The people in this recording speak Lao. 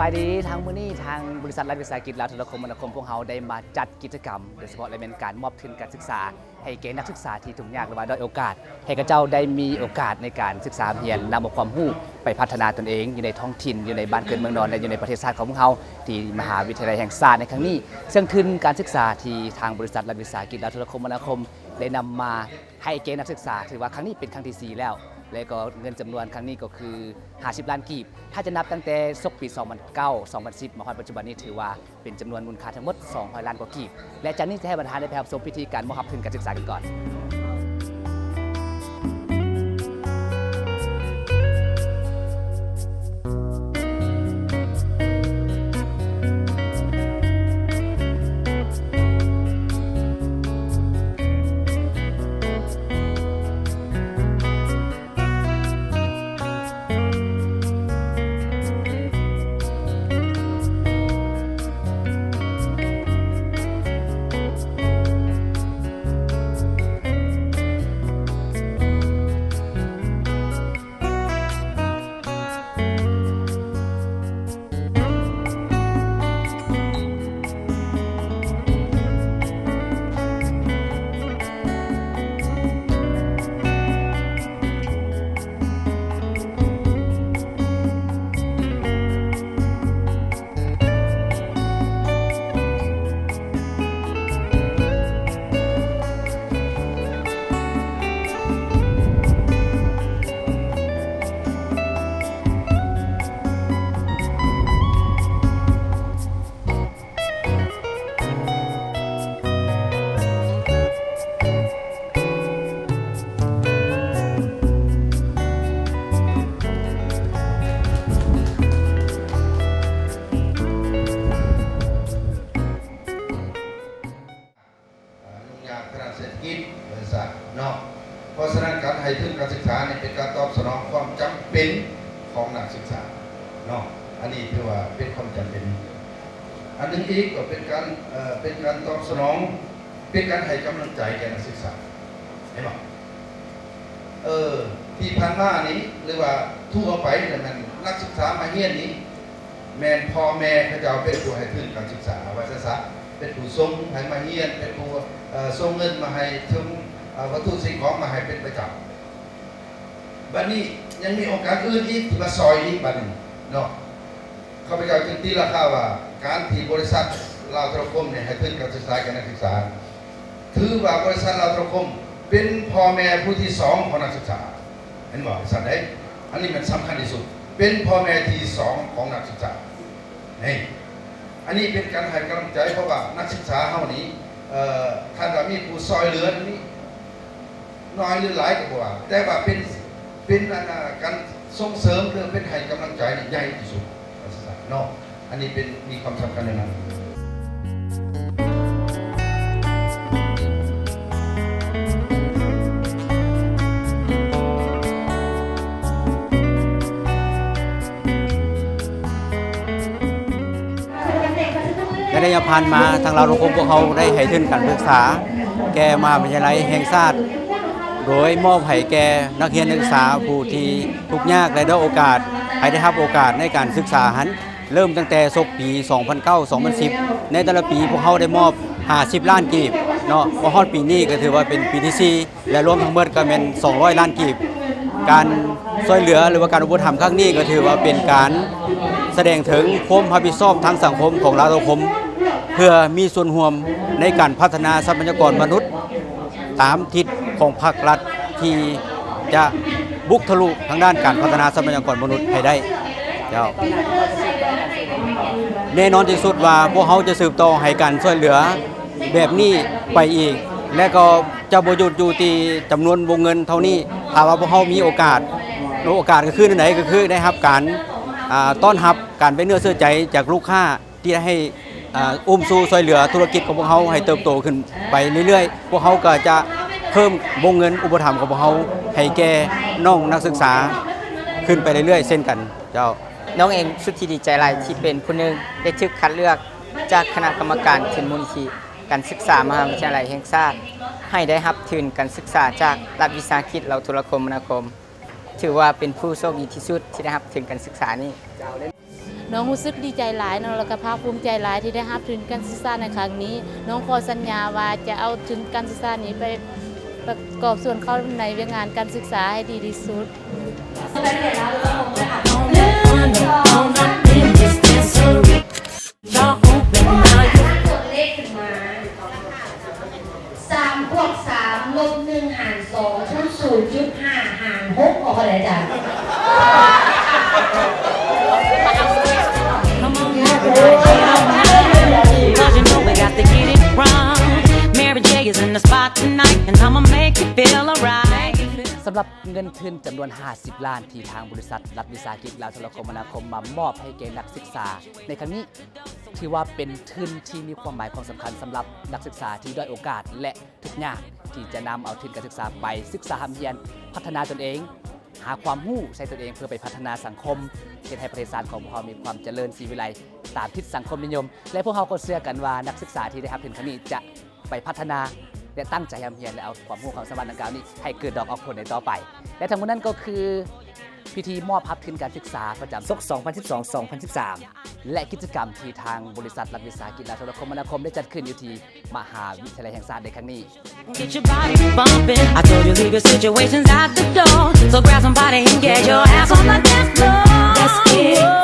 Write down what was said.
ສະບາຍດີ ທາງມື້ນີ້ທາງບໍລິສັດລັດວິສາຫະກິດລາວໂທລະຄົມມະນາຄົມ ພວກເຮົາໄດ້ມາຈັດກິດຈະກຳ ໂດຍສະເພາະລະແມ່ນການມອບທຶນການສຶກສາໃຫ້ແກ່ນັກສຶກສາທີ່ທຸກຍາກ ຫຼືວ່າດ້ອຍໂອກາດ ໃຫ້ເຂົາເຈົ້າໄດ້ມີໂອກາດໃນການສຶກສາຮຽນ ນຳເອົາຄວາມຮູ້ໄປພັດທະນາຕົນເອງຢູ່ໃນທ້ອງຖິ່ນ ຢູ່ໃນບ້ານເກີດເມືອງນອນ ແລະ ຢູ່ໃນປະເທດຊາດຂອງພວກເຮົາ ທີ່ມະຫາວິທະຍາໄລແຫ່ງຊາດໃນຄັ້ງນີ້. ເຊິ່ງທຶນການສຶກສາທີ່ທາງບໍລິສັດລັດວິສາຫະກິດລາວໂທລະຄົມມະນາຄົມ ໄດ້ນຳມາໃຫ້ແກ່ນັກສຶກສາ ຖືວ່າຄັ້ງນີ້ເປັນຄັ້ງທີສີ່ແລ້ວ ແລະ ກໍເງິນຈຳນວນຄັ້ງນີ້ກໍຄືຫ້າສິບລ້ານກີບ. ຖ້າຈະນັບຕັ້ງແຕ່ສົກປີສອງພັນເກົ້າ ສອງພັນສິບ ມາຮອດປັດຈຸບັນນີ້ ຖືວ່າເປັນຈຳນວນມູນຄ່າທັງໝົດສອງຮ້ອຍລ້ານກວ່າກີບ. ແລະ ຈາກນີ້ຈະໃຫ້ບັນດາທ່ານໄດ້ໄປຮັບຊົມພິທີການມອບຮັບທຶນການສຶກສາກັນກ່ອນ. ຫຍຸ້ງຍາກທາງດ້ານເສດຖະກິດ ວ່າຊັ້ນເນາະ. ເພາະສະນັ້ນ ການໃຫ້ທຶນການສຶກສານີ້ ເປັນການຕອບສະໜອງຄວາມຈຳເປັນຂອງນັກສຶກສາເນາະ. ອັນນີ້ຖືວ່າເປັນຄວາມຈຳເປັນ. ອັນໜຶ່ງອີກກໍເປັນການ ເອີ ເປັນການຕອບສະໜອງ ເປັນການໃຫ້ກຳລັງໃຈແກ່ນັກສຶກສາ ເຫັນບໍ່? ເອີ ທີ່ຜ່ານມານີ້ ຫຼືວ່າທົ່ວໄປນີ້ແມ່ນນັກສຶກສາມາຮຽນນີ້ ແມ່ນພໍ່ແມ່ເຂົາເຈົ້າເປັນຜູ້ໃຫ້ທຶນການສຶກສາ ວ່າຊັ້ນຊະ, ເປັນຜູ້ສົ່ງໃຫ້ມາຮຽນ, ເປັນຜູ້ ເອີ ສົ່ງເງິນມາໃຫ້, ສົ່ງ ເອີ ວັດຖຸສິ່ງຂອງມາໃຫ້ເປັນປະຈຳ. ບັດນີ້ຍັງມີໂອກາດອື່ນອີກທີ່ມາຊ່ອຍອີກບັດນີ້ເນາະ. ຂ້າພະເຈົ້າຈຶ່ງຕີລາຄາວ່າ ການທີ່ບໍລິສັດລາວໂທລະຄົມນີ້ໃຫ້ທຶນການສຶກສາແກ່ນັກສຶກສາ ຖືວ່າບໍລິສັດລາວໂທລະຄົມເປັນພໍ່ແມ່ຜູ້ທີສອງຂອງນັກສຶກສາ ແມ່ນບໍ່? ຊັ້ນໃດ? ອັນນີ້ແມ່ນສຳຄັນທີ່ສຸດ ເປັນພໍ່ແມ່ທີສອງຂອງນັກສຶກສານີ້. ອັນນີ້ເປັນການໃຫ້ກຳລັງໃຈ ເພາະວ່ານັກສຶກສາເຮົານີ້ ເອີ ຄັນວ່າມີຜູ້ຊ່ອຍເຫຼືອນີ້ ນ້ອຍຫຼືຫຼາຍກໍບໍ່ວ່າ ແຕ່ວ່າເປັນ ເປັນ ອັນ ການສົ່ງເສີມ ຫຼື ເປັນໃຫ້ກຳລັງໃຈນີ້ໃຫຍ່ທີ່ສຸດ ວ່າຊັ້ນເນາະ. ອັນນີ້ເປັນ ມີຄວາມສຳຄັນແນວນັ້ນ. ໃນໄລຍະຜ່ານມາ ທາງລາວໂທລະຄົມພວກເຮົາໄດ້ໃຫ້ທຶນການສຶກສາແກ່ມະຫາວິທະຍາໄລແຫ່ງຊາດ ໂດຍມອບໃຫ້ແກ່ນັກຮຽນນັກສຶກສາຜູ້ທີ່ທຸກຍາກ ແລະ ດ້ອຍໂອກາດ ໃຫ້ໄດ້ຮັບໂອກາດໃນການສຶກສາຫັ້ນ ເລີ່ມຕັ້ງແຕ່ສົກປີສອງພັນເກົ້າ ສອງພັນສິບ ໃນແຕ່ລະປີພວກເຮົາໄດ້ມອບຫ້າສິບລ້ານກີບເນາະ ມາຮອດປີນີ້ກໍຖືວ່າເປັນປີທີສີ່ ແລະ ລວມທັງໝົດກໍແມ່ນສອງຮ້ອຍລ້ານກີບ. ການຊ່ວຍເຫຼືອ ຫຼືວ່າການອຸປະຖຳຄັ້ງນີ້ ກໍຖືວ່າເປັນການສະແດງເຖິງຄວາມຮັບຜິດຊອບທາງສັງຄົມຂອງລາວໂທລະຄົມ ເພື່ອມີສ່ວນຮ່ວມໃນການພັດທະນາຊັບພະຍາກອນມະນຸດ ຕາມທິດຂອງພາກລັດທີ່ຈະບຸກທະລຸທາງດ້ານການພັດທະນາຊັບພະຍາກອນມະນຸດໃຫ້ໄດ້. ເຈົ້າ ແນ່ນອນທີ່ສຸດວ່າພວກເຮົາຈະສືບຕໍ່ໃຫ້ການຊ່ວຍເຫຼືອ ແບບນີ້ໄປອີກ ແລະ ກໍຈະບໍ່ຢຸດຢູ່ທີ່ຈຳນວນວົງເງິນເທົ່ານີ້. ຖ້າວ່າພວກເຮົາມີໂອກາດ, ໂອກາດກໍຄືແນວໃດ? ກໍຄືໄດ້ຮັບການ ອາ ຕ້ອນຮັບ, ການໄວ້ເນື້ອເຊື່ອໃຈຈາກລູກຄ້າທີ່ໃຫ້ ອາ ອຸ້ມຊູຊ່ວຍເຫຼືອທຸລະກິດຂອງພວກເຮົາໃຫ້ເຕີບໂຕຂຶ້ນໄປເລື້ອຍໆ. ພວກເຮົາກໍຈະເພີ່ມວົງເງິນອຸປະຖຳຂອງພວກເຮົາໃຫ້ແກ່ນ້ອງນັກສຶກສາຂຶ້ນໄປເລື້ອຍໆເຊັ່ນກັນ. ເຈົ້າ. ນ້ອງເອງສຸດທີ່ດີໃຈຫຼາຍທີ່ເປັນຜູ້ໜຶ່ງໄດ້ຖືກຄັດເລືອກຈາກຄະນະກຳມະການທຶນມູນນິທິການສຶກສາມະຫາວິທະຍາໄລແຫ່ງຊາດ ໃຫ້ໄດ້ຮັບທຶນການສຶກສາຈາກລັດວິສາຫະກິດລາວໂທລະຄົມມະນາຄົມ. ຖືວ່າເປັນຜູ້ໂຊກດີທີ່ສຸດທີ່ໄດ້ຮັບທຶນການສຶກສານີ້. ນ້ອງຮູ້ສຶກດີໃຈຫຼາຍເນາະ ແລ້ວກໍພາກພູມໃຈຫຼາຍທີ່ໄດ້ຮັບທຶນການສຶກສາໃນຄັ້ງນີ້. ນ້ອງຂໍສັນຍາວ່າຈະເອົາທຶນການສຶກສານີ້ໄປປະກອບສ່ວນເຂົ້າໃນວຽກງານການສຶກສາໃຫ້ດີທີ່ສຸດ. ຕົວເລກຂຶ້ນມາ ສາມບວກສາມ ລົບໜຶ່ງຫານສອງ ຄູນສູນຈຸດຫ້າຫານຫົກ ອອກເທົ່າໃດອາຈານ? ສຳລັບເງິນທຶນຈຳນວນຫ້າສິບລ້ານ ທີ່ທາງບໍລິສັດລັດວິສາຫະກິດລາວໂທລະຄົມມະນາຄົມມາມອບໃຫ້ແກ່ນັກສຶກສາໃນຄັ້ງນີ້ ຖືວ່າເປັນທຶນທີ່ມີຄວາມໝາຍຄວາມສຳຄັນສຳລັບນັກສຶກສາທີ່ດ້ອຍໂອກາດ ແລະ ທຸກຍາກ ທີ່ຈະນຳເອົາທຶນການສຶກສາໄປສຶກສາຮ່ຳຮຽນ ພັດທະນາຕົນເອງ, ຫາຄວາມຮູ້ໃສ່ຕົນເອງເພື່ອໄປພັດທະນາສັງຄົມ, ເຮັດໃຫ້ປະເທດຊາດຂອງພວກເຮົາມີຄວາມຈະເລີນສີວິໄລຕາມທິດສັງຄົມນິຍົມ. ແລະ ພວກເຮົາກໍເຊື່ອກັນວ່ານັກສຶກສາທີ່ໄດ້ຮັບທຶນຄັ້ງນີ້ຈະໄປພັດທະນາ ແລະ ຕັ້ງໃຈຮ່ຳຮຽນ ແລະ ເອົາຄວາມຮູ້ຄວາມສາມາດດັ່ງກ່າວນີ້ໃຫ້ເກີດດອກອອກຜົນໃນຕໍ່ໄປ. ແລະ ທັງໝົດນັ້ນກໍຄືພິທີມອບຮັບທຶນການສຶກສາປະຈຳສົກ ສອງພັນສິບສອງ ສອງພັນສິບສາມ ແລະ ກິດຈະກຳທີ່ທາງບໍລິສັດລັດວິສາຫະກິດລາວໂທລະຄົມມະນາຄົມໄດ້ຈັດຂຶ້ນຢູ່ທີ່ ມະຫາວິທະຍາໄລແຫ່ງຊາດໃນຄັ້ງນີ້. Get your body bumping. I told you leave your situations at the door. So grab somebody and get your ass on the dance floor. Let's get